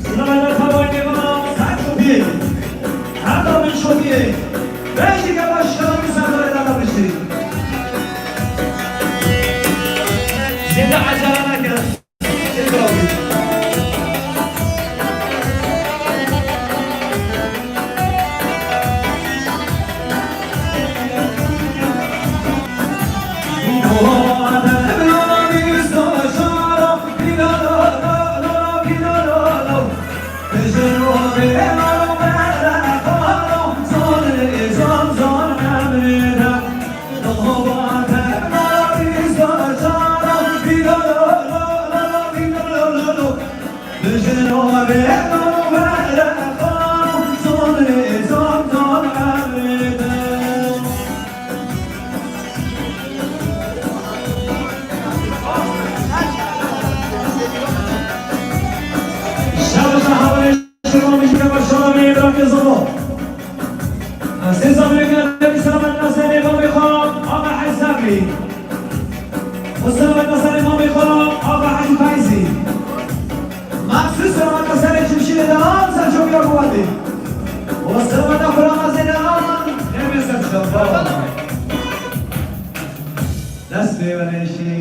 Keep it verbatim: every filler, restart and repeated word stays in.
Sınavda tabanca bana sen kopiyeyim. Her zaman çok iyi. Belki de başkanımız sen böyle daha bir şey. Size acele gel. Şabaş, haberê şuma, mijîka başa me, bırakın zabo. Sê zamirê ke, selamet naserê mamê xwe, Axa Hesabî. Û selamet naserê mamê xwe, Axa Hecî Feyzî. Maxsus selamet naserê Cemşîdê de, Selçuk ya Kuwatî. Û selamet naxwe, Axa Zêde, Nemê Selçuk. Dest pê were şî.